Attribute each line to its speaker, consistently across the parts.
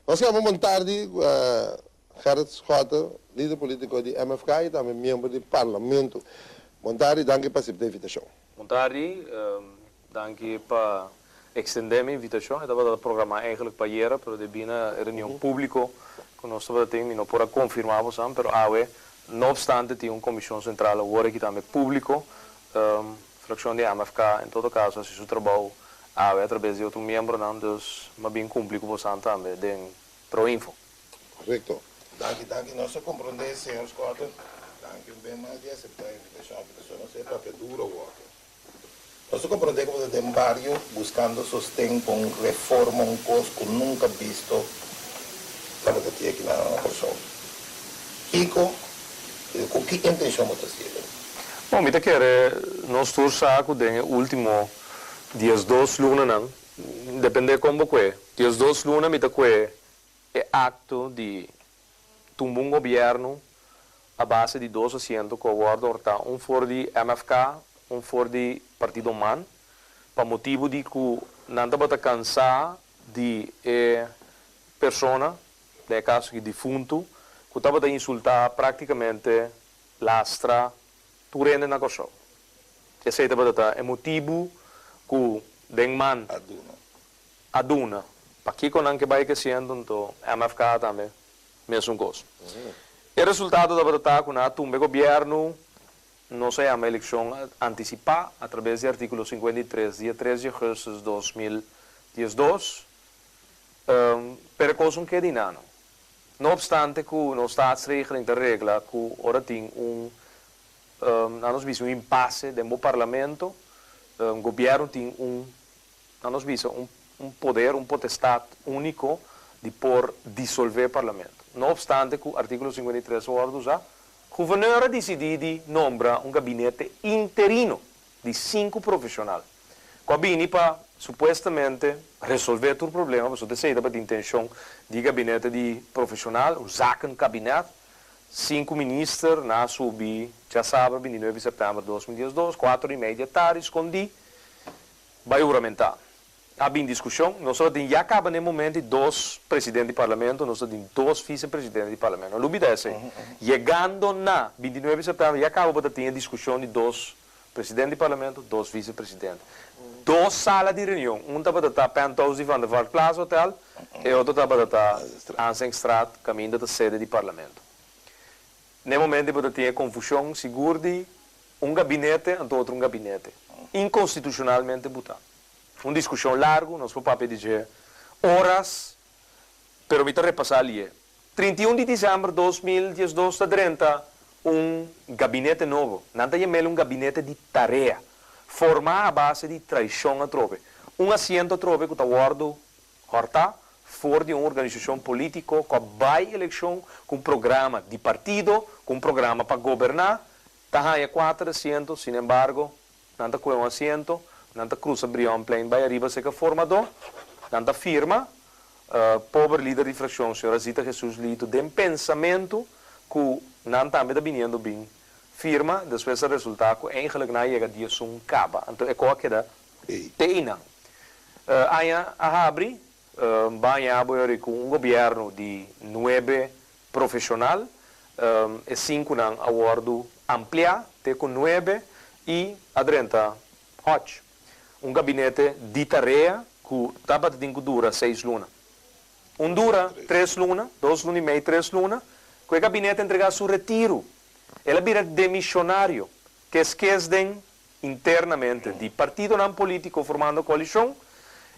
Speaker 1: Nos yama bon tardi Gerrit Schotte, lider politico di MFK y tambe miembro di Parlamento. Bon tardi, danki pa acepta e invitacion.
Speaker 2: Bon tardi, danki pa extende mi invitacion. E tabata programa eigenlijk pa ayera, pero debi na e reunion publico cu nos tabata tin, mi no por a confirma bosan, pero awe, no obstante, tin un comision central awor aki tambe publico. Fraccion di MFK en todo caso a haci su trabou awe a traves di otro miembronan, dus m'a bin cumpli cu bosan tambe den Pro Info.
Speaker 1: Correcto. Danki, danki. Nos a comprende, señor Schotte. Danki un ben mas di acepta e invitacion aki. Pasobra nos e papia duro awor. Nos a comprende cu bo ta den bario buscando sosten pa un reforma, un cos cu nunca bisto tabata tin aki na Corsou. Kico y cu ki intencion bo ta haciendo?
Speaker 2: Bon, mi ta kere nos tur sa cu den e ultimo 12 lunanan, depende con bo cue, 12 luna mi ta cue e acto di tumba un gobierno a base di dos asiento cu a wordo horta, un for di MFK, un for di Partido man, pa motibo di cu nan tabata cansa di e persona, den e caso aki difunto, cu tabata insulta practicamente, lastra tur hende na Corsou. Esey tabata ta e motibo cu den man
Speaker 1: a duna.
Speaker 2: A duna. Pakico nan ke bay kesiendo nto MFK tambe mesun cos. E resultado tabata ta cu nan a tumba e gobierno, nos a yama eleccion anticipa a traves di articulo 53 dia 3 di augustus 2012, pero e cos un keda inano. No obstante cu nos staatsregeling ta regla cu ora tin un, nan nos bisa un impasse den bo parlamento, gobierno tin un Nan nos bisa un un poder, un potestad unico di por disolve Parlamento. No obstante cu articulo 53 a wordo usa, Gouverneur a dicidi di nombra un gabinete interino di cinco profesional cu a bini pa supuestamente resolve tur problema, pasobra esey tabatin intencion di gabinete di profesional, un zakenkabinet. Cinco minister nan a subi djasabra 29 september 2012, cuatro y media tardi, scondi. Bai huramentá. A bin diskushon. Nos tabata tin ya kaba na e momento di dos presidente di parlamento, nos tabatin dos visepresidente di parlamento. No lubida esei. Yegando na 29 di sèptèmber ya kaba bo ta tin e diskushon di dos presidente di parlamento, dos visepresidente. Dos sala di reunion. Un tabata ta Penthouse di Van der Valk Plaza Hotel, e otro tabata ta Ansenkstraat kaminda ta sede di parlamento. Na e momento bo ta tin e konfushon sigur di un gabinete anto otro un gabinete. Inconstitucionalmente buta. Un discusion largo, nos por papia di dje horas, pero mi ta repasa alié. 31 di december 2012 ta drenta un gabinete nobo. Nan ta yam'el un gabinete di tarea, forma a base di traicion atrobe. Un asiento atrobe cu ta wordo horta for di un organisacion politico cu a bay eleccion cu un programa di partido, cu un programa pa goberna, Ta haña kuater asiento, sin embargo, nan ta kohe un asiento, nan ta krusa Brionplein bai ariba serka formadó, nan ta firma, pober lider di frakshon señora Zita Jesus Lito den pensamentu ku nan tambe ta biniendo bin firma, despues a resultá ku eigenlijk nan a yega 11 kaba, anto e kos a keda te einan. Aña a habri, baña bo yori ku un gobièrnu di nuebe profesional, e sinkunan a wòrdu ampliá te ku nuebe i a drenta Hodge, un gabinete di tarea ku tabata tin ku dura seis luna. Un dura tres luna, dos luna i mei, tres luna, ku e gabinete a entregá su retiru. El a bira demisionario, keskes den internamente di partidonan polítiko formando koalishon,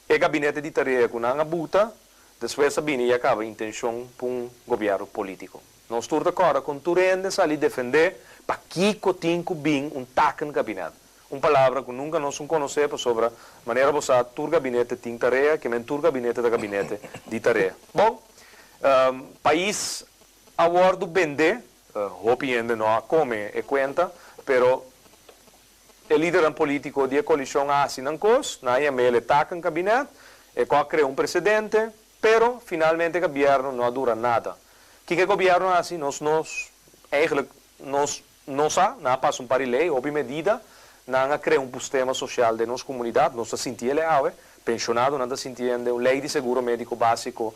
Speaker 2: e gabinete di tarea ku nan a buta despues a bini i a kaba intenshon pa un gobièrnu polítiko. Nos tur ta kòrda kon tur hende sali defendé pakiko tin ku bin un takenkabinet, un palabra ku nunka nos un konosé pasobra manera bo sa tur gabinete tin tarea, ke men tur gabinete ta gabinete di tarea. Bon, pais a wòrdu bendé. Hopi hende no a come e cuenta, pero e lidernan politico di e coalicion a haci nan cos, nan a yam'el e takenkabinet, e cu a crea un precedente, pero finalmente e gobierno no a dura nada. Kico e gobierno a haci? Nos nos, eigenlijk nos no sa, nan a pasa un par di ley, hopi medida, nan a crea un pustema social den nos comunidad, nos ta sinti el e awe. Pensionadonan ta sintiendo, un ley di seguro medico basico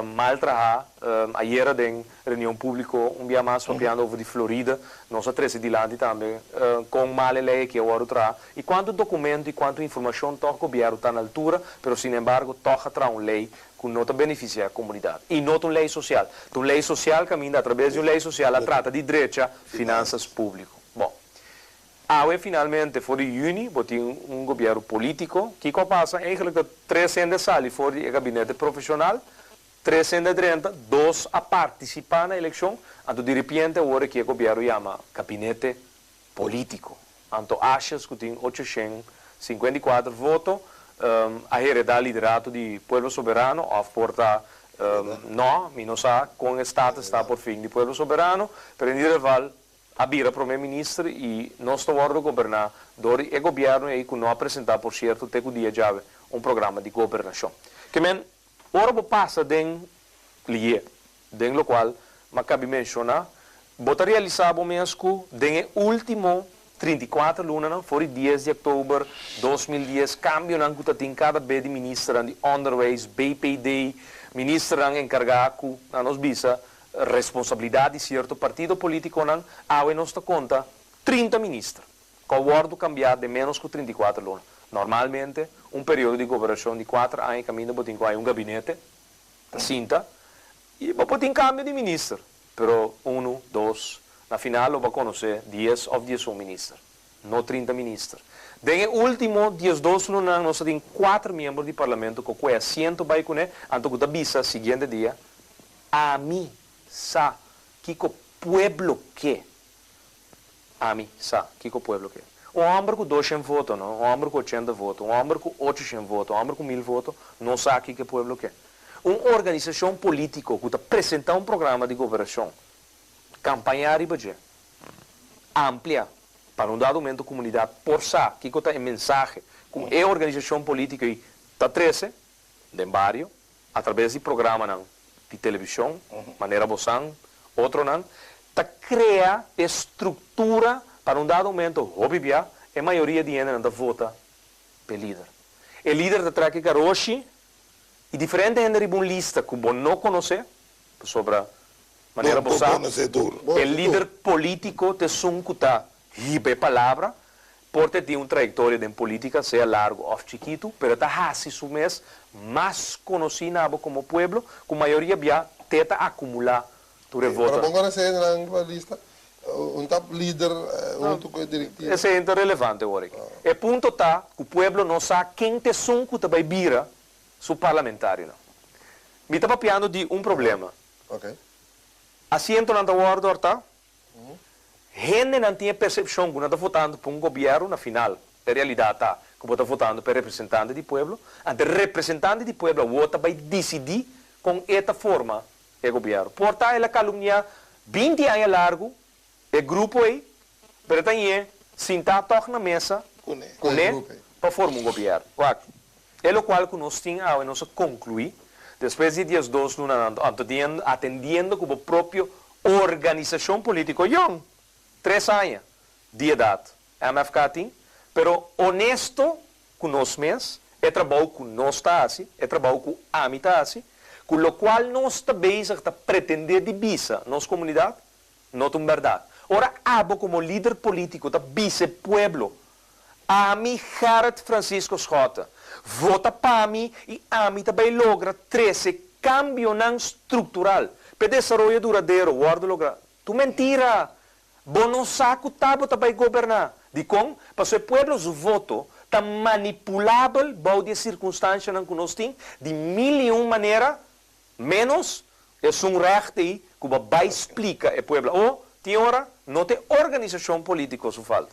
Speaker 2: mal traha. Ayera den reunion publico un dia mas papiando over di Florida, nos a trece dilanti tambe con mal e ley aki a wordo traha y cuanto documento y cuanto informacion toch gobierno ta na altura, pero sin embargo toch a traha un ley cu no ta beneficia e comunidad. Y no ta un ley social. Ta un ley social caminda a traves di un ley social a trata di drecha finanzas publico. Bon. Awe finalmente for di juni bo tin un gobierno politico. Kico a pasa? Eigenlijk ta tres hende a sali for di e gabinete profesional, tres hende a drenta, dos a participa na eleccion, anto di repente awor aki e gobierno yama gabinete politico. Anto Asjes cu tin 854 voto a hereda liderato di Pueblo Soberano of por ta no, mi no sa con e status ta por fin di Pueblo Soberano, pero in ieder geval a bira prome minister y nos ta wordo goberna door di e gobierno ey cu no a presenta por cierto te cu dia djawe un programa di gobernacion. Ke men ora bo pasa den liye, den locual m'a cabi menciona, bo ta realisa bo mes cu den e ultimo 34 lunanan, for di 10 di october 2010, cambionan cu ta tin cada be di ministernan di Onderwijs, BPD, ministernan encarga cu, na nos bisa, responsabilidad di cierto partido politiconan, awe nos ta conta 30 minister cu a wordo cambia den menos cu 34 luna. Normalmente, un periodo di gobernacion di 4 aña caminda bo tin cu hay un gabinete, ta sinta, y bo por tin cambio di minister, pero uno, dos, na final lo bo a conoce 10 of 11 minister, no 30 minister. Den e ultimo 12 lunanan nos a tin 4 miembro di parlamento cu e asiento bay cune, anto cu ta bisa siguiente dia, "Ami sa kico pueblo ke. Ami sa kico pueblo ke." Un homber cu 200 voto, no? Un homber cu 80 voto, un homber cu 800 voto, un homber cu 1000 voto, no sa kico pueblo ke. Un organisacion politico cu ta presenta un programa di gobernacion, campaña riba dje, amplia, pa un dado momento comunidad por sa kico ta e mensahe cu e organisacion politico ey ta trece den bario, a traves di programanan di television, manera bosan, otronan, ta crea e structura pa un dado momento hopi bia, e mayoria di hendenan ta vota pe lider. E lider ta trek e garoshi y diferente hende riba un lista cu bo no conoce, pasobra manera
Speaker 1: Bo
Speaker 2: bo sa,
Speaker 1: conoce tur.
Speaker 2: E lider politico ta esun cu ta hiba e palabra, por ta tin un trayectoria den politica, sea largo of chikito, pero ta haci su mes mas conoci na bo como pueblo, cu mayoria bia te ta acumula tur e
Speaker 3: Pero
Speaker 2: voto.
Speaker 3: bon conoce na lista, un top lider, hunto cu e directiva.
Speaker 2: Esey ta relevante, Orik. E punto ta cu pueblo no sa ken ta esun cu ta bay bira su parlamentario. No. Mi ta papiando di un problema. Asientonan ta wordo horta. Hendenan tin e percepcion cu nan ta votando pa un gobierno na final. E realidad ta cu bo ta votando pa representante di pueblo. Anto representante di pueblo ta bay dicidi con e ta forma e gobierno. Por ta el a calumnia 20 aña largo e grupo ey, pero ta sinta toch na mesa
Speaker 1: Cune.
Speaker 2: cune
Speaker 3: grupo ey.
Speaker 2: Pa forma un gobierno. Wak, e locual cu nos tin awe nos a conclui, despues di 12 luna atendiendo como propio organisacion politico jong, 3 aña di edad, MFK tin, pero honesto cu nos mes, e trabou cu nos ta haci, e trabou cu ami ta haci, cu locual nos ta bezig ta pretende di bisa nos comunidad, no ta un berdad. Ora, abo como lider politico ta bisa pueblo, "Ami Gerrit Francisco Schotte, vota pa mi y ami ta bay logra 13 cambionan structural pa desaroyo duradero", wordo logra. Ta mentira. Bo no sa cu t'abo ta bay goberna. Di con? Paso e pueblo su voto ta manipulabel bou di circunstancianan cu nos tin di mil y un manera, menos e un recht ey cu bay explica e pueblo. O, tin ora, no ta organisacion politico su falta.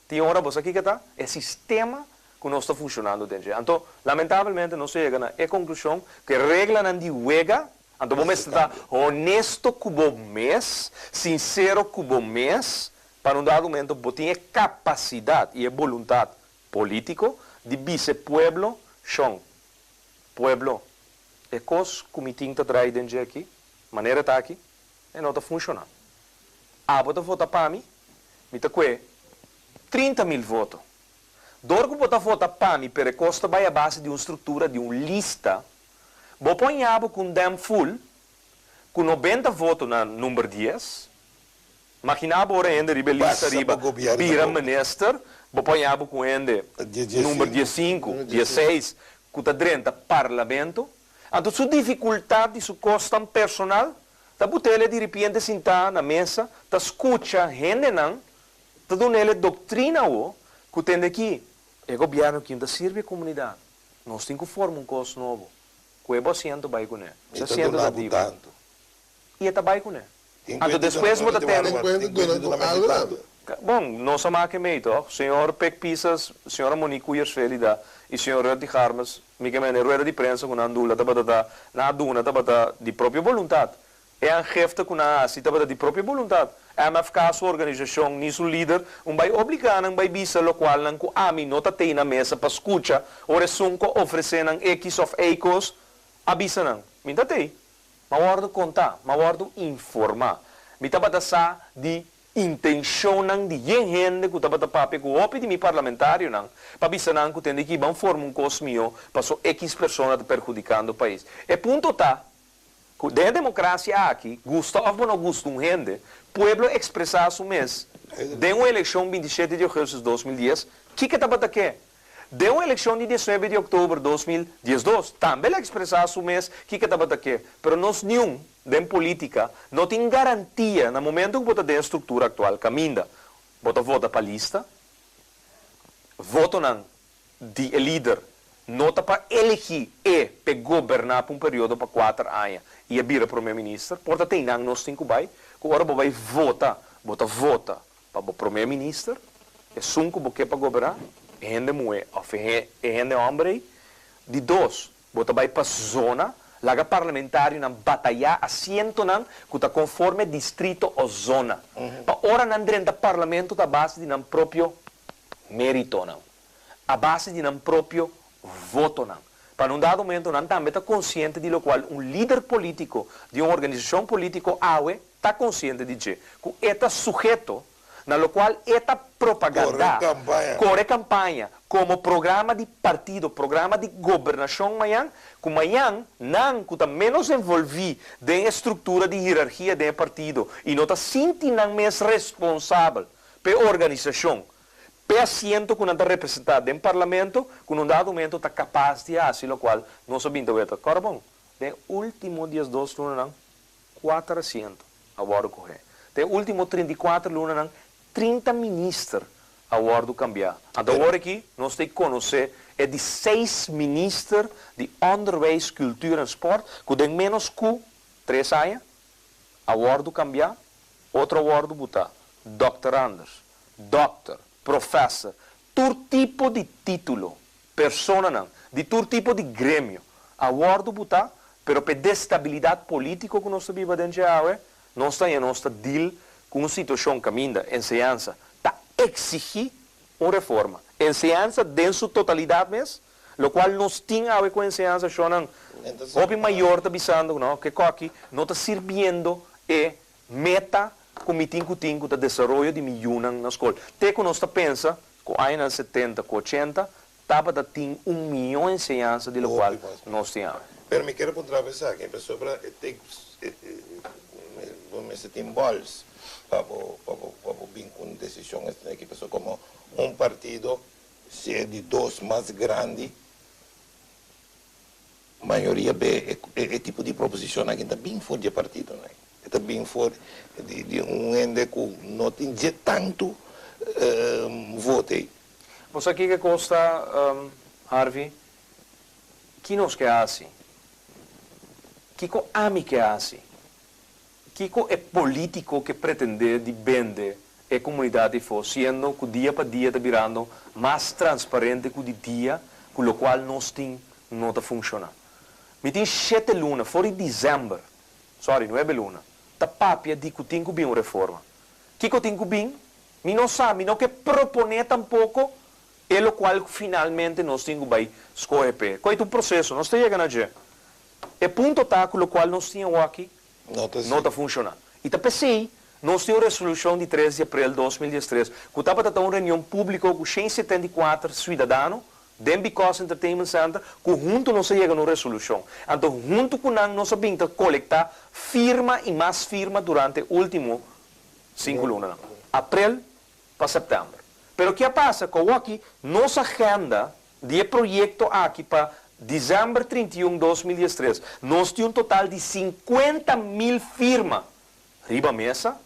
Speaker 2: Tin ora, bo aki cu ta, e sistema cu no ta funcionando aden. Anto, lamentablemente, nos a yega na e conclusion cu reglanan di wega, anto, bo ta honesto cu bo mes, sincero cu bo mes, pa un dado momento, bo tin capacidad y boluntad politico di bisa pueblo, "Shon, pueblo, e cos cu mi tin ta draai den aki, manera ta aki, e no ta funciona. Abo ta vota pa mi, mi ta cue 30 mil voto. Dor ku bo ta vota pa mi pero e kos ta bai a base di un struktura di un lista, bo por haña bo ku un dèm ful ku 90 voto na number 10. Maginá bo ora hende riba e lista
Speaker 1: Pasa pa
Speaker 2: riba
Speaker 1: gobièrnu
Speaker 2: bira
Speaker 1: bo.
Speaker 2: minister, bo por haña bo ku hende number
Speaker 1: 15.
Speaker 2: 15, 16 ku ta drenta parlamento. Anto su difikultat di su kosnan personal ta but'el di ripiente sintá na mesa ta skucha hendenan ta dun'el doktrina awo ku tende aki e gobièrnu kin ta sirbi e komunidat. Nos tin ku forma un kos nobo. Ku e bo asiento bai kuné.
Speaker 1: Mi
Speaker 2: Se
Speaker 1: ta
Speaker 2: asiento
Speaker 1: duna
Speaker 2: ta
Speaker 1: bo
Speaker 2: divo.
Speaker 1: tantu.
Speaker 2: I e ta bai kuné.
Speaker 1: Tin
Speaker 2: Anto
Speaker 1: kuenta duna
Speaker 2: despues bo ta
Speaker 1: mente
Speaker 2: tende.
Speaker 3: Tin kuenta
Speaker 1: tin
Speaker 3: duna
Speaker 1: kuenta
Speaker 3: ku
Speaker 1: duna mente
Speaker 3: algu
Speaker 1: tantu.
Speaker 3: tambe.
Speaker 2: Bon, nos a make mei toch? Señor Pik Pisas, señora Monique Koeyers-Velida i señor Rutty Garmes, mi ke mende rueda di prensa ku nan dula tabata ta, nan a duna tabata di propio boluntat. E aangifte ku nan a hasi tabata di propio boluntat. MFK su organisashon ni su lider un bai obligá nan bai bisa lokual nan ku ami no ta tei na mesa pa skucha ora esun ku a ofresé nan ekis òf ei kos a bisa nan. Mi ta tei. M'a wòrdu kontá, m'a wòrdu informá. Mi tabata sa di intenshonnan di yen hende ku tabata papia ku hopi di mi parlamentarionan pa bisa nan ku tende ki ban forma un kos mihó paso ekis persona ta perhudikando pais. E punto ta ku den e demokrasia aki, gusta òf bo no gusta un hende, pueblo ekspresá su mes den un elekshon 27 di ougùstùs 2010, kiko e tabata ke? Den un elekshon di 19 di òktober 2012, tambe el a ekspresá su mes kiko e tabata ke, pero nos niun den polítika no tin garantia na momento ku bo ta den e struktura aktual kaminda bo ta vota pa lista, votonan di e lider no ta pa elegí e p'e goberná pa un periodo pa 4 aña i e bira promé minister, por ta teinan nos tin ku bai, ku ora bo bai vota, bo ta vota pa bo promé minister, esun ku bo ke pa goberná, e hende muhé òf e hende hòmber ei. Di dos, bo ta bai pa zona, laga parlamentarionan batayá asientonan ku ta konforme distrito o zona, pa ora nan drenta parlamento ta a base di nan propio méritonan, a base di nan propio votonan. Pa na un dado momento nan tambe ta konsiente di lokual un lider polítiko di un organisashon polítiko awe ta konsiente di dje, ku e ta suheto na lokual e ta propagandá,
Speaker 1: Kore kampaña.
Speaker 2: kore kampaña komo programa di partido, programa di gobernashon mañan, ku mañan nan ku ta ménos envolví den e struktura di hierarkia den e partido i no ta sinti nan mes responsabel p'e organisashon, p'e asiento ku nan ta representá den parlamento, ku na un dado momento ta kapas di hasi lokual nos a binta weta. Kòrda bon, den último 12 lunanan, 4 asiento a wòrdu kohé. Den último 34 lunanan, 30 minister a wòrdu kambiá. Anto awor aki nos ta konosé e di 6 minister di Onderwijs, Cultuur en Sport, ku den ménos ku 3 aña a wòrdu kambiá, otro a wòrdu butá. Dr. Anders, dokter, professor, tur tipo di título, personanan, di tur tipo di gremio, a wòrdu butá, pero p'e destabilidat polítiko ku nos ta biba den dje awe, nos ta nos ta deal ku un situashon kaminda, enseñansa, ta eksigí un reforma. Enseñansa den su totalidat mes, lokual nos tin awe ku enseñansa shonan,
Speaker 1: Entonces,
Speaker 2: hopi mayor ta bisando, no, ku koki no ta sirbiendo e meta ku mi tin ku tin ku ta desaroyo di mi yunan na skol. Te ku nos ta pensa, ku añanan 70, ku 80, tabata tin un mion enseñansa di lokual
Speaker 1: Hopi mas.
Speaker 2: nos tin awe.
Speaker 1: Pero mi ke puntra esaki, pasobra te bo mester tin balls pa bo bin ku un desishon aki, pasobra komo un partido si di dos mas grandi mayoria be e tipo di proposishon aki ta bin for di partido, no? Ta bin for di un hende ku no tin tantu voto.
Speaker 2: Bo kiko kosta, Harvey? Ki nos ke hasi? Kiko ami ke hasi? Kiko e polítiko ke pretendé di bende e komunidat afó, siendo ku dia pa dia ta birando mas transparente ku di dia, ku lokual nos tin no ta funshoná. Mi tin 7 luna, for di desèmber, sorry, 9 luna, ta papia di ku tin ku bin un reforma. Kiko tin ku bin? Mi no sa, mi no ke proponé tampoko, e lokual finalmente nos tin ku bai skohe p'e. Kua un proseso, nos ta yega na dje. E punto ta ku lokual nos tin aki
Speaker 1: No ta
Speaker 2: no ta funshoná. I ta p'esei, Nos tin un resolushon di tres di aprel 2013 ku tabata ta un reunion públiko ku 174 suidadano den Because Entertainment Center ku huntu nos a yega na un resolushon. Anto huntu ku nan nos a bin ta kolektá firma i mas firma durante e último sinku lunanan, aprel pa sèptèmber. Pero ke a pasa ku awoki nos agenda di e proyekto aki pa desèmber 31 2013 nos tin un total di 50,000 firma riba mesa,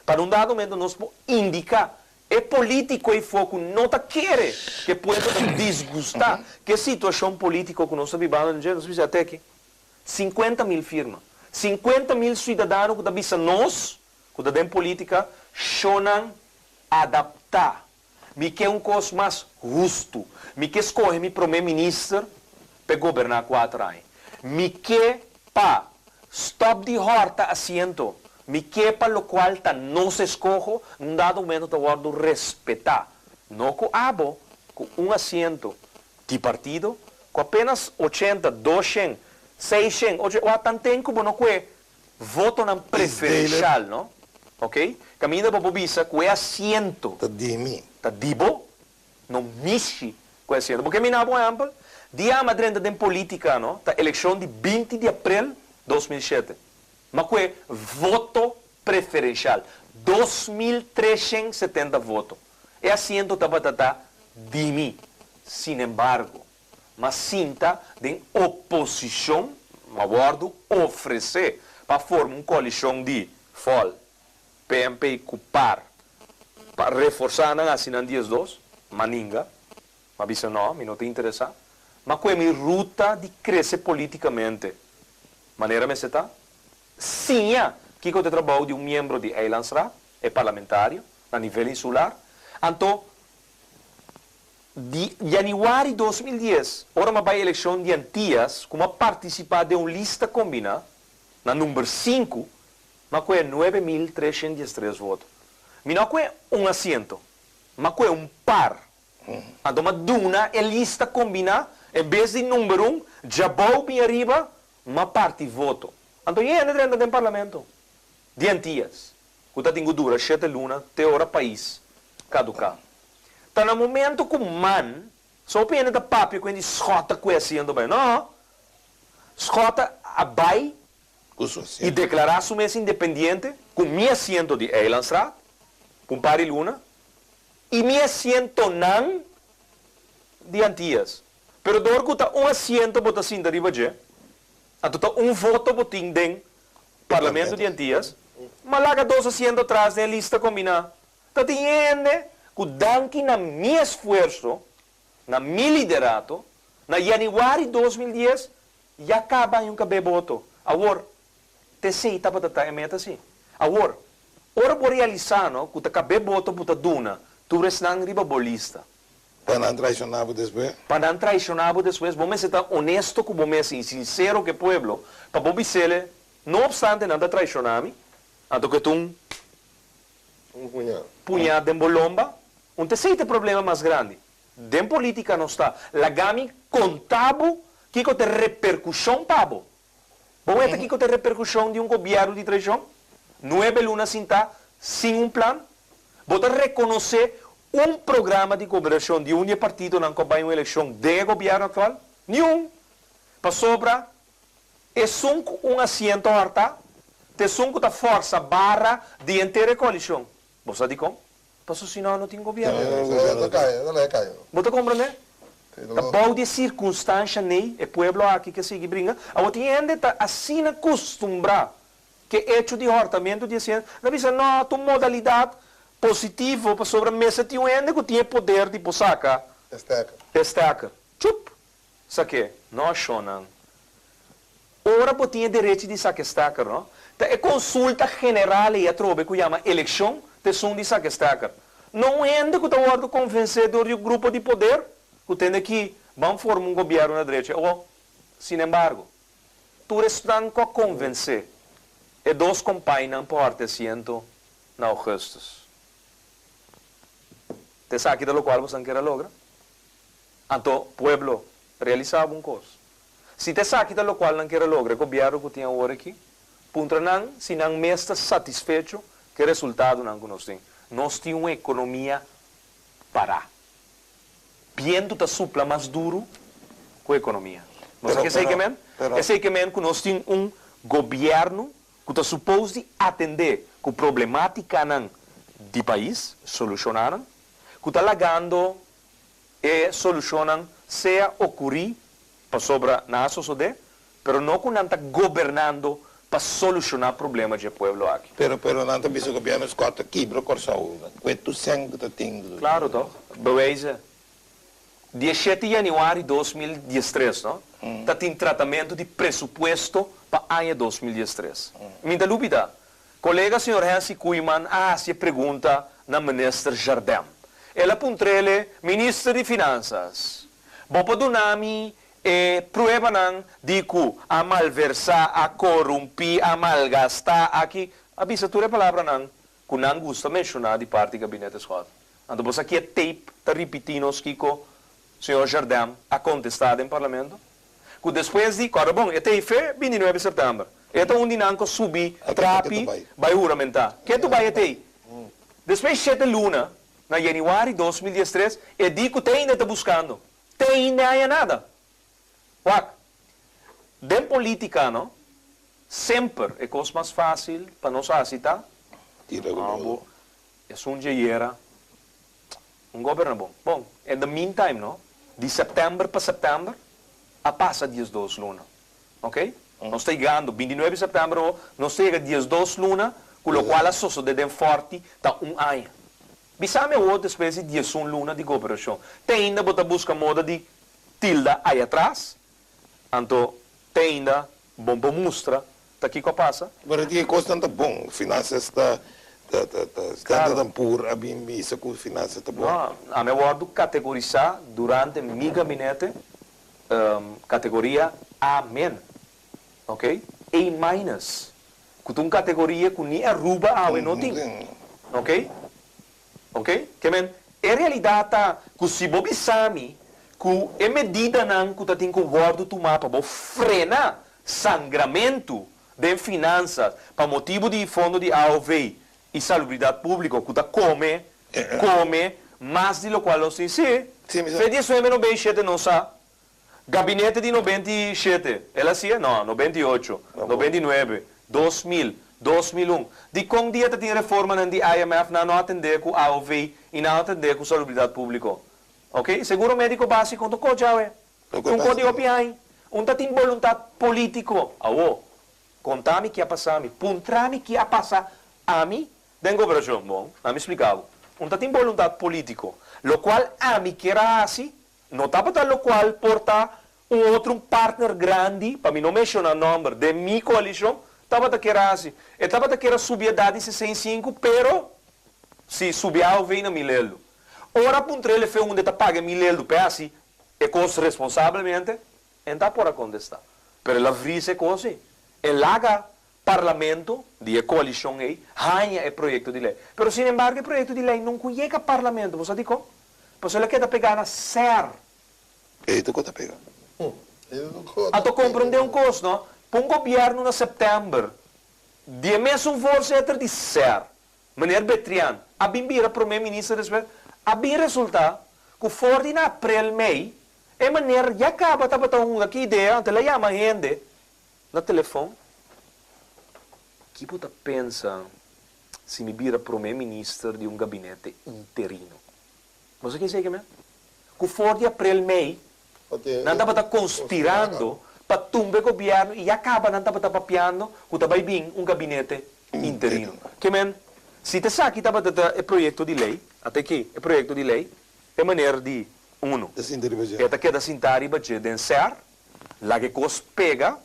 Speaker 2: pa na un dado momento nos por indiká e polítiko ei for ku no ta kere ku e pueblo ta disgustá ku e situashon polítiko ku nos ta bibando den dje, nos bisa ate aki 50,000 firma, 50,000 suidadano ku ta bisa nos ku ta den polítika shonnan adaptá. Mi ke un kos mas hustu. Mi ke skohe mi promé minister p'e goberná kuater aña. Mi ke pa stòp di hòrta asiento. Mi ke pa lokual ta nos eskoho na un dado momento ta wòrdu respetá. No ku abo ku un asiento di partido ku apenas 80, 200, 600, ocho, wak tanten ku bo no kue votonan preferenshal, no? Ok? Kaminda bo por bisa ku e asiento.
Speaker 1: Ta di mi.
Speaker 2: Ta di bo. No mishi ku e asiento. Bo ke mina bo ehèmpel? Dia mi a drenta den politika, no? Ta elekshon di 20 di aprel 2007. Mi a kue voto preferenshal. 2370 voto. E asiento tabata ta di mi. Sinembargo, m'a sinta den oposishon, m'a wòrdu ofresé pa forma un koalishon di fòl, PNP ku par, pa reforsá nan hasi nan 12, m'a ninga, m'a bisa nò, mi no ta interesá, m'a kue mi ruta di krese polítikamente manera mester ta, siña kiko ta e trabou di un miembro di Eilandsraad, e parlamentario, na nivel insular, anto Di yanüari 2010, ora m'a bai elekshon di Antias ku m'a partisipá den un lista kombiná, na number sinku, m'a kohe 9313 voto. Mi no a kohe un asiento, m'a kohe un par. Anto m'a duna e lista kombiná, en bes di number un, djabou bin ariba, m'a parti voto. Anto hende drenta den parlamento di Antias, ku ta tin ku dura shete luna te ora pais kaduká. Ta na momento ku man so hopi hende ta papia ku hende Schot a kue asiento bai. No! Schot a bai
Speaker 1: Ku su
Speaker 2: i
Speaker 1: asiento.
Speaker 2: deklará su mes independiente ku mi asiento di Eilandsraad pa un par di luna i mi asientonan di Antias. Pero dor ku ta un asiento bo ta sinta riba dje, anto ta un voto bo tin den Parlamento di Antias, ma laga dos asiento atras den e lista kombiná. Ta tin hende ku danki na mi esfuerso, na mi liderato, na yanüari 2010 ya kaba haña un kab'é boto. Awor, t'esei tabata ta e meta si. Awor, ora bo realisá no ku ta kab'é boto bo ta duna tur esnan riba bo lista.
Speaker 1: Pa nan traishoná bo despues.
Speaker 2: Pa nan traishoná bo despues, bo mester ta honesto ku bo mes i sinsero ku e pueblo pa bo bis'ele, no opstante nan ta traishoná mi, anto ku e ta un.
Speaker 3: Un puñá.
Speaker 2: Puñá den bo lomba. Un ta esei ta e problema mas grandi. Den polítika nos ta laga mi konta bo kiko ta e reperkushon pa bo. Bo weta kiko ta e reperkushon di un gobièrnu di traishon? Nuebe luna sintá sin un plan. Bo ta rekonosé un programa di gobernashon di un di e partidonan ku a bai un elekshon den e gobièrnu aktual? Niun! Pasobra Esun ku un asiento hòrtá ta esun ku ta fòrsa bara di henter e koalishon. Bo sa dikon? Pasobra si no, no tin gobièrnu. Bo ta komprendé? Ta bou di e sirkunstansha nei e pueblo aki ke sigui bringa. Awor tin hende ta asina kustumbrá ku e echo di hòrtamentu di asiento, nan bisa, No, ta un modalidat positivo pasobra mester tin un hende ku tin e poder di por saka e stèker. Chup! Sak'é, no shonnan. Ora bo tin e derechi di saka e stekker, no? Ta e konsulta general ei atrobe ku yama elekshon ta esun di saka e stekker. No un hende ku ta wòrdu konvensé dor di un grupo di poder ku tende ki ban forma un gobièrnu na drecha. Awor, sinembargo, tur esnan ku a konvensé e dos kompainan pa hòrta e asiento na ougùstùs. Ta esaki ta lokual bosan kier a logra? Anto pueblo, realisá bo un kos. Si ta esaki ta lokual nan kier a logra, e gobièrnu ku tin awor aki, puntra nan si nan mes ta satisfecho. Ki resultadonan ku nos tin? Nos tin un ekonomia pará. Bientu ta supla mas duru ku ekonomia. Bo sa
Speaker 1: Pero,
Speaker 2: ke esei ke
Speaker 1: pero,
Speaker 2: men?
Speaker 1: pero.
Speaker 2: Esei ke men ku nos tin un gobièrnu ku ta supos di atendé ku problemátikanan di pais, solushoná nan, ku ta lagando e solushonnan sea okurí pasobra nan a sosodé, pero no ku nan ta gobernando pa solushoná problema dje pueblo aki.
Speaker 1: Pero, pero nan ta bisa gobièrnu Scott ta kibra Kòrsou, kue tur sèn ku ta tin.
Speaker 2: Klaro tòg? Bewijzen. Dieshete yanüari 2013 no, ta tin tratamentu di presupuesto pa aña 2013. Mi ta lubida, kolega señor Hensi Koeiman a hasi e pregunta na minister Jardem. El a puntr'ele, Minister di Finansas, bo por duna mi e pruebanan di ku a malversá, a korumpí, a malgastá aki? A bisa tur e palabranan ku nan gusta menshoná di parti Gabinete Schotten. Anto bo sa ki e tape ta ripití nos kiko señor Jardem a kontestá den Parlamento? Ku despues di, kòrda bon, e ta efe 29 sèptèmber. E ta un di nan ku a subi
Speaker 1: A
Speaker 2: trapi
Speaker 1: ketu bai.
Speaker 2: bai huramentá. Ketu bai e ta ei. Despues shete luna, na yanüari 2013, e di ku te ainda ta buskando. Te ainda e haña nada. Wak, den polítika no, semper e kos mas fásil pa nos hasi ta,
Speaker 1: Tira ku
Speaker 2: ah,
Speaker 1: lodo.
Speaker 2: bo, esun dje yera, un goberna bon. Bon, in the meantime no, di sèptèmber pa sèptèmber a pasa 12 luna. Ok? Nos ta yegando, 29 sèptèmber awo, nos ta yega 12 luna, ku lokual a sosodé den Fòrti ta un aña. Bisa mi awo despues di 11 luna di gobernashon, te ainda bo ta buska moda di tilda ei atras, anto te ainda bon bo mustra ta kiko a pasa.
Speaker 1: Pero di kos ta bon, finansias ta ta ta ta
Speaker 2: Claro.
Speaker 1: Standard Poor a bin bisa ku finansias ta bon.
Speaker 2: No, ami a wòrdu kategorisá durante mi gabinete kategoria A min. Ok? A minus. Ku ta un kategoria ku ni Aruba awe no tin. Ok? Ok? Ke men, e realidat ta ku si bo bisa mi ku e medidanan ku ta tin ku wòrdu tumá pa bo frena sangramentu den finansa pa motibu di fondo di AOV i salubridat públiko ku ta kome, kome mas di lokual nos tin. Sí,
Speaker 1: Sí, mi sa.
Speaker 2: Fe 1997 nos sa. Gabinete di 97, el a hasié? No, 98, 99, 2000, 2001. Di kon dia ta tin reformanan di IMF nan no atendé ku AOV i nan no atendé ku salubridat públiko. Ok? Seguro médiko básiko ta kocha awe. Un kos di hopi aña. Un ta tin boluntat polítiko. Awo, konta mi ki a pasa mi. Puntra mi ki a pasa ami den gobernashon. Bon, ami splika bo. Un ta tin boluntat polítiko. Lokual ami kier a hasi, no tabata lokual por ta un otro un partner grandi, pa mi no menshoná nòmber, den mi koalishon, tabata kier a hasi. E tabata kier a subi edat di 65, pero si subi AOV na 1000 euro. Ora puntr'é fe unda ta paga 1000 euro pe hasi e kos responsabelmente, e n' por a kontestá. Pero el a vries e kos ei. E laga Parlamento di e koalishon ei haña e proyekto di lei. Pero sin embargo e proyekto di lei nunka yega Parlamento. Bo sa dikon? Pasobra el a keda pegá na SER.
Speaker 1: E tu kota pega.
Speaker 2: Anto komprondé un kos, no? Pa un gobièrnu na sèptèmber, di e mesun voorzitter di SER, meneer Betrian, a bin bira promé minister despues, a bin resultá ku for di na aprel, mei, e meneer ya kaba tabata hunga ku idea, anto el a yama hende na telefòn. Ki bo ta pensa si mi bira promé minister di un gabinete interino? Bo sa ken esei ke men? Ku for di aprel, mei, nan tabata konspirando pa tumba e gobièrnu i ya kaba nan tabata papiando ku ta bai bin un gabinete interino. Ke men, si ta esaki tabata ta e proyekto di lei, ata aki e proyekto di lei, e meneer di uno.
Speaker 1: E sinta riba dje.
Speaker 2: E ta keda sintá riba dje den SER, laga e kos pega,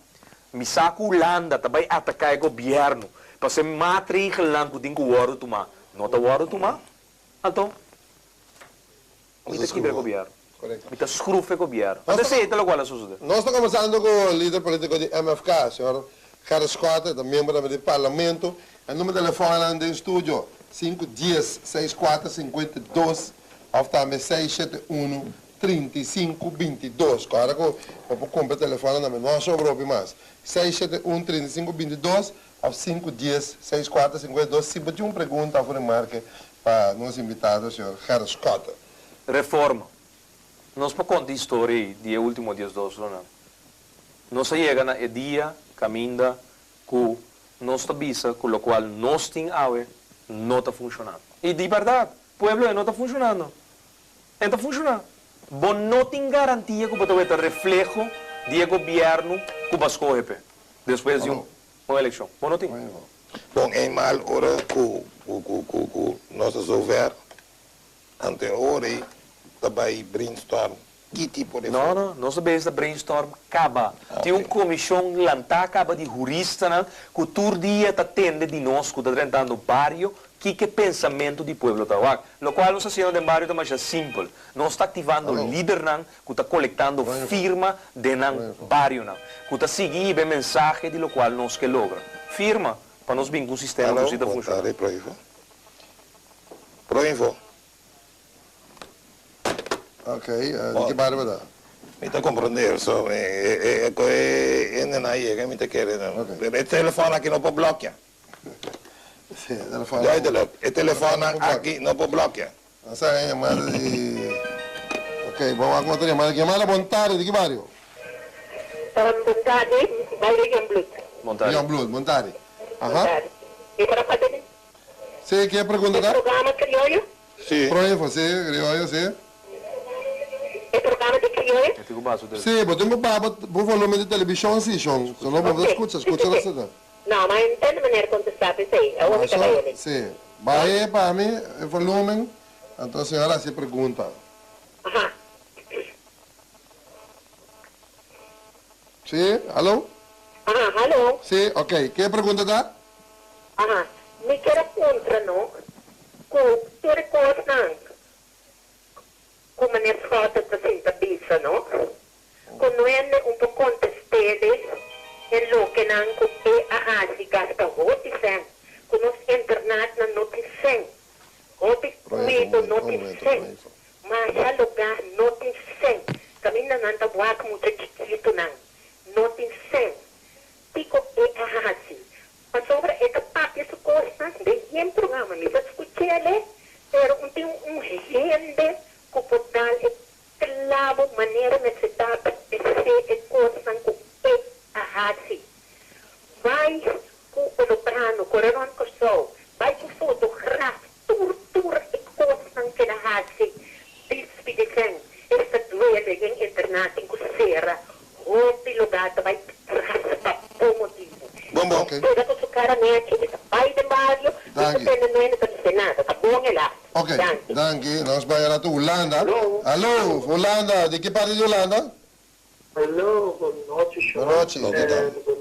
Speaker 2: mi sa ku Hulanda ta bai ataká e gobièrnu pasobra e maatregelnan ku tin ku wòrdu tumá no ta wòrdu tumá, anto mi ta kibra e gobièrnu.
Speaker 3: Korekto.
Speaker 2: Mi ta skruf e gobièrnu. Anto esei ta lokual a sosodé.
Speaker 3: Nos ta kombersando ku lider polítiko di MFK, señor Gerrit Schotte, ta miembro tambe di Parlamento. E number di telefòn den studio 510 64 52 òf tambe 671. 35 22. Kòrda ku bo por kumpra telefòn nan no a sobra hopi mas. 671 35 22 òf 5 10 64 52 si bo tin un pregunta òf un remarke pa nos invitado, señor Gerrit Schotte.
Speaker 2: Reforma. Nos por konta historia di e último 12 aña. Nos a yega na e dia kaminda ku nos ta bisa ku lokual nos tin awe no ta funshonando. I di berdat, pueblo no ta funshonando. No ta funshonando. Bo no tin garantia ku bo ta weta refleho di gobièrnu ku bo a skohe despues di un elekshon. Bo no tin.
Speaker 1: Bon, eenmaal ora ku ku ku ku ku nos ta zover, ante ora tambe brainstorm ki tipo di
Speaker 2: No, no, nos a bezig brainstorm kaba. Tin un komishon lantá kaba di huristanan, ku tur dia ta tende di nos, ku ta drentando bario, ki pensamentu di pueblo ta wak. Lokual nos ta hasiendo den bario ta mas simpel. Nos ta aktivando lidernan, ku ta kolektando firma den nan barionan. Ku ta sigui e mensahe di lokual nos ke logra. Firma, pa nos bin ku un sistema ku ta funshoná.
Speaker 1: Proinfo. Proinfo.
Speaker 3: Ok, di ki bario ta?
Speaker 1: Mi ta komprondé, so, e yega, mi ta kere. E telefòn aki no por blòkia.
Speaker 3: Si, telefòn.
Speaker 1: Duidelijk, e telefòn aki no por blòkia.
Speaker 3: Esa e yamada di. Ok, ban ku otro yamada. Yamada, bon tardi, di ki bario?
Speaker 4: Bon tardi, bario Jongbloed.
Speaker 2: Bon tardi.
Speaker 3: Jongbloed, bon tardi.
Speaker 4: Bon tardi. E para fazer
Speaker 3: Si, ki pregunta ta?
Speaker 4: Programa Krioyo?
Speaker 1: Si.
Speaker 3: Proinfo, si, Krioyo, si.
Speaker 4: E programa di Krioyo?
Speaker 2: Eu tenho baixo dele.
Speaker 3: Si, bo tin ku baha e volúmen di televishon, si, Shon. Si no, bo skucha, skucha na seda.
Speaker 4: No, ma entende manera kontestá, esei. E únika
Speaker 3: ah, Si. Baha pa mi e volúmen, anto señora hasi pregunta.
Speaker 4: Aha.
Speaker 3: Si, aló?
Speaker 4: Aha, aló.
Speaker 3: Si, ok. Ki pregunta ta?
Speaker 4: Aha. Mi ke puntra, no? Ku tur kosnan ku meneer Schotte ta sinta bisa, no? Ku no un por kontest'é en loke nan ku e a hasi gasta hopi sèn, ku nos internatnan no tin sèn. Hopi kuido no tin sèn. Masha lugá no tin sèn. Kaminda nan ta wak mucha chikitunan. No tin sèn. Kiko e a hasi. Pasobra e ta papia su kosnan den programa. Mi ta skuch'é, pero no tin un hende ku por dal e klabo manera nesesidat di e kosnan ku e a hasi. Bai ku oroplano, kore rònt Kòrsou, bai ku fotograaf, tur tur e kosnan ku el a hasi. Dispidisèn, esta duele den internat ku sera, hopi lugá ta bai tras pa bon motibu.
Speaker 1: Bon, bon.
Speaker 3: Ok.
Speaker 4: Keda ku su kara nèchi, ta bai den bario,
Speaker 3: Danki.
Speaker 4: no ta no ta bisa nada, ta bon e la.
Speaker 3: Ok,
Speaker 4: Danki.
Speaker 3: Danki. Nos ta bai Hulanda.
Speaker 5: Aló.
Speaker 3: Aló, Hulanda. Di ki parti di Hulanda?
Speaker 5: Aló, bon nochi,
Speaker 3: Bon nochi.
Speaker 5: Bon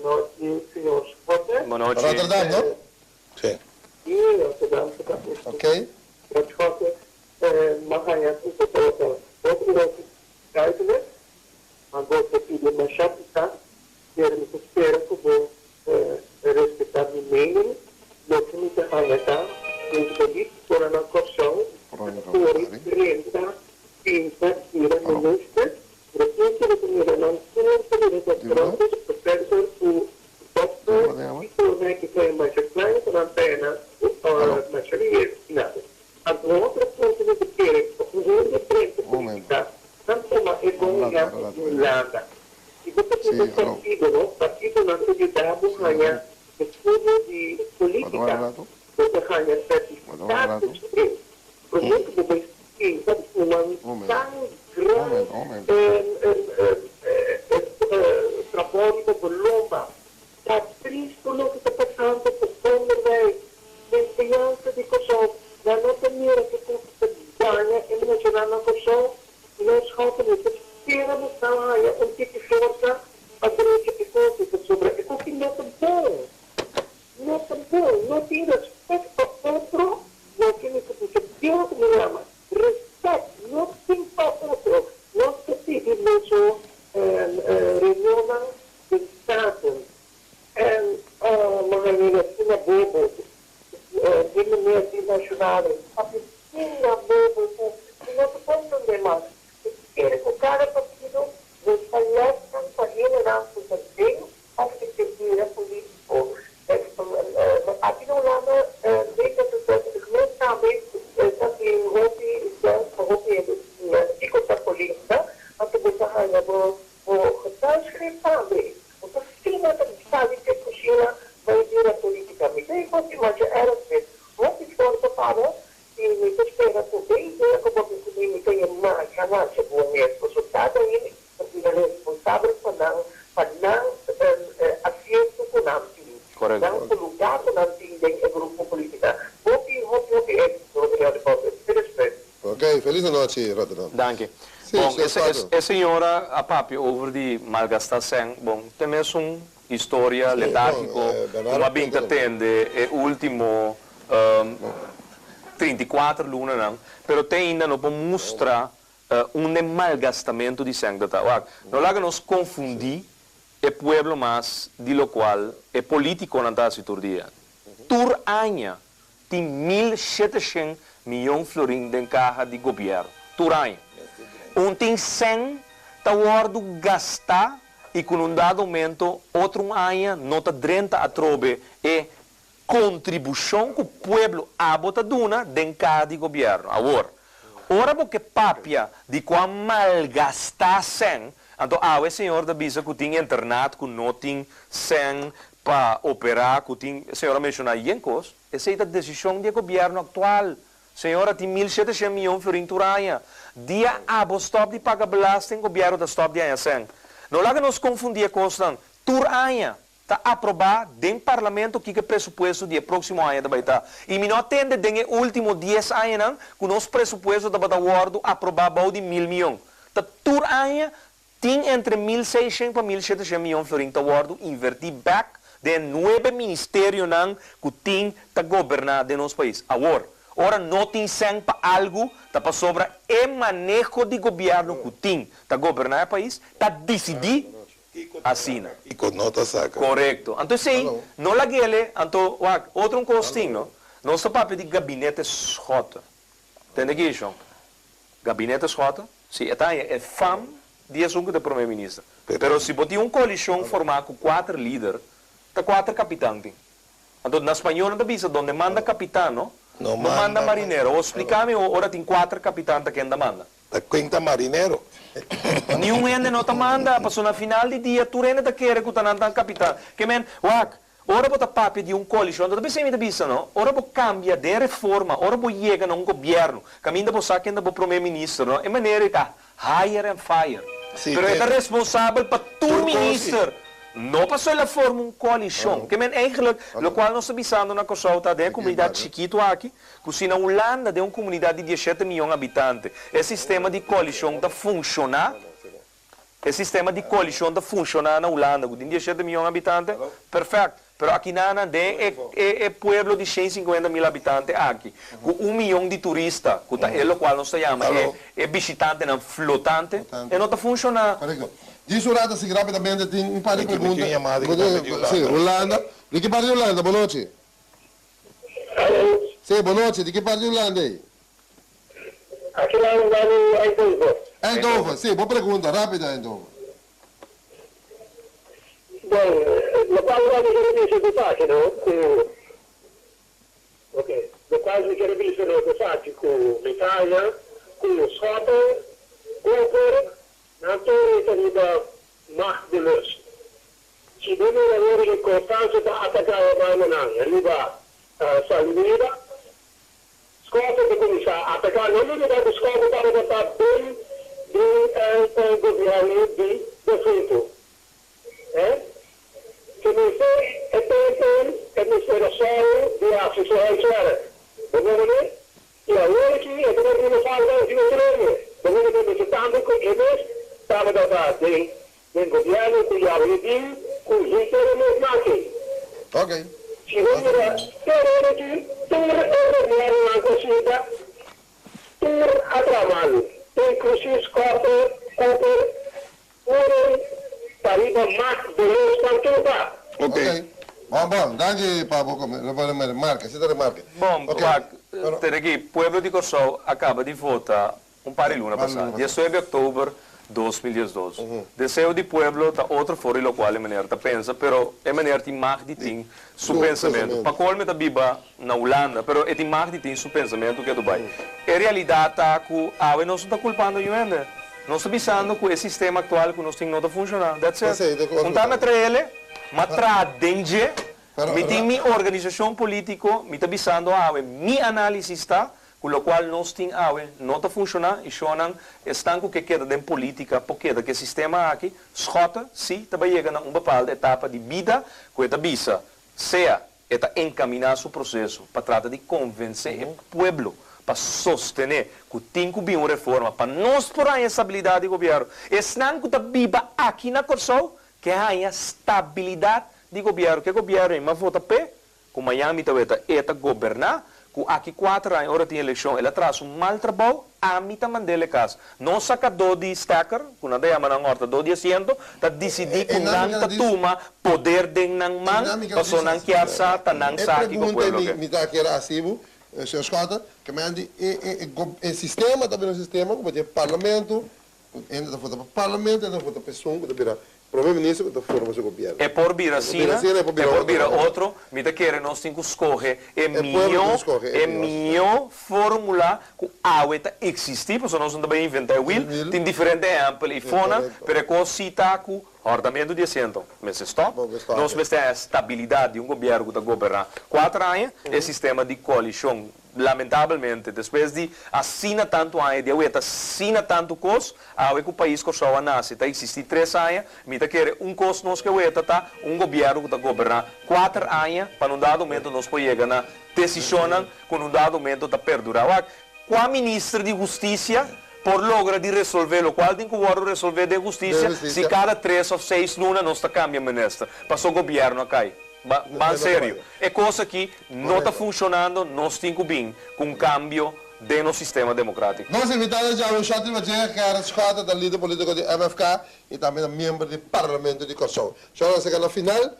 Speaker 5: nochi, señor Schotte.
Speaker 2: Bon nochi.
Speaker 3: Rotterdam, no?
Speaker 1: Si.
Speaker 5: Si, Rotterdam,
Speaker 3: Ok.
Speaker 5: Schotte, mag ik het duidelijk, maar bo pidi masha pisá, pero mi ta spera ku bo respetá mi mening, loke mi ta haña ta, polítikonan na Kòrsou, por renta, pinta, bira minister, repente bo mira nan tur ta bira doktor, professor, ku doktor, i por ku ta masha klein ku nan pena, masha nada. Anto otro punto ku kere, un hende frente polítika, nan tuma e bon ehèmpel di Hulanda. Si bo ta un partido, no? Partidonan ta yuda bo haña estudio di polítika, bo ta haña sertifikado di Promé ku bo bai pinta un tan grandi trabou di lomba. Ta tristu loke ta pasando ku onderwijs, enseñansa di Kòrsou. Nan no ta mira ku ta daña e muchanan na Kòrsou. Nos Schotte ta spera bo haña un tiki forsa pa drecha e kos, pasobra e kos no ta bon. No ta bon, no tin rèspèt pa otro, no tin ku Dios mi yama. Rèspèt, no tin pa otro. Nos ta pidi muchu reunionnan di Staten. En manera asina bobo, di meneer di Nationale, asina bobo ku no ta komprondé mas. hopi masha erg mes. Hopi forsa pa bo i mi ta spera ku den idea ku bo bin kuné mi ta haña masha masha bon mes pasobra kada hende ta bira responsabel pa nan pa nan asiento ku nan tin, nan lugá ku nan tin den e grupo politica. Hopi hopi hopi éxito señor de Boswet. Felis nochi.
Speaker 3: Ok, felis anochi Rotterdam.
Speaker 2: Danki.
Speaker 3: Sí,
Speaker 2: Bon,
Speaker 3: señor
Speaker 2: e
Speaker 3: Schotten.
Speaker 2: e señora a papia over di malgastá sèn. Bon, te mes un historia
Speaker 3: Sí, bon,
Speaker 2: letárgiko
Speaker 3: eh,
Speaker 2: ku
Speaker 3: Bernardo
Speaker 2: a bin ta
Speaker 3: punta tambe.
Speaker 2: tende e último 34 lunanan, pero te ainda no por mustra unda e malgastamentu di sèn ta ta. Wak, no laga nos konfundí e pueblo mas di lokual e polítikonan ta hasi tur dia. Tur aña Tin 1700 miyon florin den kaha di gobièrnu tur aña. Un tin sèn ta wòrdu gastá i ku un dado momento otro un aña no ta drenta atrobe e kontribushon ku pueblo abo ta duna den kaha di gobièrnu. Awor, ora bo ke papia di ku a malgastá sèn, anto awe señor ta bisa ku tin internat ku no tin sèn pa operá ku tin, señor a menshoná yen kos. Esei ta desishon di e gobièrnu aktual. Señora tin 1700 mion florin tur aña. Dia abo stòp di paga belasting, gobièrnu ta stòp di haña sèn. No laga nos konfundí e kosnan. Tur aña ta aprobá den parlamento kiko e presupuesto di e próksimo aña ta bai ta. I mi no a tende den e último dies añanan ku nos presupuesto tabata wòrdu aprobá bou di 1000 mion. Ta tur aña tin entre 1600 pa 1700 mion florin ta wòrdu invertí bèk den e nuebe ministerionan ku tin ta goberná den nos pais. Awor, ora no tin sèn pa algu, ta pasobra e maneho di gobièrnu ku tin ta goberná e pais ta disidí asina.
Speaker 1: Kiko no ta saka.
Speaker 2: Korekto. Anto esei no lag'ele, anto wak, otro un kos tin, no? Nos ta papia di gabinete Schotte. Tende ki, shon? Gabinete Schotte, si e ta haña e fam di esun ku ta prome minister. Pero si bo tin un koalishon formá ku kuater lider, ta kuater kapitan tin. Anto na spañó nan ta bisa donde manda kapitan no, no manda marinero. Awor splika mi awor ora tin kuater kapitan ta ken ta manda?
Speaker 1: Ta ken ta marinero?
Speaker 2: Niun hende no ta manda, pasobra na final di dia tur hende ta kere ku ta nan ta kapitan. Ke men, wak, Ora bo ta papia di un koalishon, ta p'esei mi ta bisa no, ora bo kambia den reforma, ora bo yega na un gobièrnu, kaminda bo sa ken ta bo promé minister no, e manera ei ta hire and fire. Pero e ta responsabel pa tur minister, no pasobra el a forma un koalishon. Ke men eigenlijk, lokual nos ta bisando na Kòrsou ta den e komunidat chikitu aki, ku si na Hulanda den un komunidat di dieshete miyon habitante e sistema di koalishon ta funshoná, E sistema di koalishon ta funshoná na Hulanda ku tin 17 miyon habitante? Perfèkt. Pero akinana den e e pueblo di 150 mil habitante aki, ku 1 miyon di turista, ku ta e lokual nos ta yama e e bishitantenan flotante, e no ta funshoná.
Speaker 3: Korekto. Djis un rato así rápidamente tin un par di
Speaker 1: Ricky, mi
Speaker 3: pregunta.
Speaker 1: tin un yamada ki ta di
Speaker 3: Sí,
Speaker 1: Hulanda.
Speaker 3: Hulanda. Di ki parti di Hulanda? Bon nochi. Sí, bon nochi. Di ki parti di Hulanda ei?
Speaker 5: Aki na di Eindhoven.
Speaker 3: Eindhoven, sí. Bo pregunta, rápido Eindhoven.
Speaker 5: Bon, lokual mi kier bisa ku esaki no, ku ok, lokual mi kier bisa no ku esaki ku mi ta haña ku Schotten, Cooper, nan tur ta riba machtbelust. Si bo mira awor e Constance ta ataká e hermanonan riba Salimera, Schotten ta kuminsá ataká. No lubidá ku Schotten tabata ta den den e gobièrnu di defuntu. Eh? Ke mester e tempu e mester a sòru di hasi su huiswerk. Bo comprendé? I awor aki e ta riba falta di otro hende. Bo comprendé? Mester tambe ku e mes tabata ta den den gobièrnu ku yawe e bin ku henter e mes maki. Si bo mira tur hende aki, tur e gobièrnunan ku a sinta, tur a traha malu, inklusiv Schotten, Cooper, Uren ta riba mak belos nan tur ta.
Speaker 3: Ok. Bon, bon. Danki pa bo remarke. Si ta remarke.
Speaker 2: Bon,
Speaker 3: Ok.
Speaker 2: wak,
Speaker 3: Pero.
Speaker 2: tende aki, pueblo di Kòrsou a kaba di vota un par di luna
Speaker 3: Par di
Speaker 2: pasá,
Speaker 3: luna pasá.
Speaker 2: 19 di òktober 2012. Deseo di pueblo ta otro for di lokual e meneer ta pensa, pero e meneer tin mag di tin su
Speaker 3: Su
Speaker 2: pensamentu.
Speaker 3: pensamentu.
Speaker 2: Pa kolme ta biba na Hulanda, pero e tin mag di tin su pensamentu ke Dubai. E realidat ta ku awe nos no ta kulpando niun hende. Nos ta bisando ku e sistema aktual ku nos tin no ta funshoná. That's it.
Speaker 3: Esei ta
Speaker 2: Un ta metraele, ma traha den dje.
Speaker 3: Pero
Speaker 2: Mi tin mi organisashon polítiko, mi ta bisando awe, mi análisis ta ku lokual nos tin awe no ta funshoná i shonnan esnan ku ke keda den polítika por keda ku e sistema aki. Schotte sí ta bai yega na un bepaalde etapa di bida ku e ta bisa sea e ta enkaminá su proseso pa trata di konvensé e pueblo pa sostené ku tin ku bin un reforma pa nos por haña estabilidat di gobièrnu. Esnan ku ta biba aki na Kòrsou ke haña stabilidat di gobièrnu, ke gobièrnu ei m'a vota p'e, ku mañan mi ta weta e ta goberná, ku aki kuater aña ora tin elekshon el a traha su mal trabou, ami ta mand'el e kas. No sakadó di stekker, ku nan ta yama nan hòrtadó di asiento, ta disidí ku nan ta tuma poder den nan man, paso nan kier sa ta nan sa kiko pueblo ke.
Speaker 3: E pregunta mi ta kier hasi bo, señor Schotte, ke men di e sistema ta bira un sistema ku bo tin e parlamento, Ku hende ta vota pa parlamento, hende ta vota pa esun ku ta bira prome minister ku ta forma su gobièrnu.
Speaker 2: E por bira asina, e por bira otro, mi ta kere nos tin ku skohe e mihó, e mihó formula ku awe ta eksistí, pasobra nos no ta bai inventá e wil, tin diferente ehèmpel i fona, pero e kos sí ta ku hòrtamentu di asiento mester stòp, nos mester haña stabilidat di un gobièrnu ku ta goberná kuater aña, e sistema di koalishon Lamentabelmente, despues di asina tantu aña di aweta asina tantu kos, awe ku pais Kòrsou a nase ta eksistí tres aña, mi ta kere un kos nos ke weta ta un gobièrnu ku ta goberná kuater aña pa na un dado momento nos por yega na desishonnan ku na un dado momento ta perdurá. Wak, kua minister di hustisia por logra di resolvé lokual tin ku wòrdu resolvé den hustisia si kada tres òf seis luna nos ta kambia minister paso gobièrnu a kai? Ba ban serio, e kos aki no ta funshonando, nos tin ku bin ku un kambio den nos sistema demokratiko.
Speaker 3: Nos invitado djawe Shot riba dje, Gerrit Schotte ta lider politiko di MFK i tambe ta miembro di Parlamento di Kòrsou. Shot a sega na final.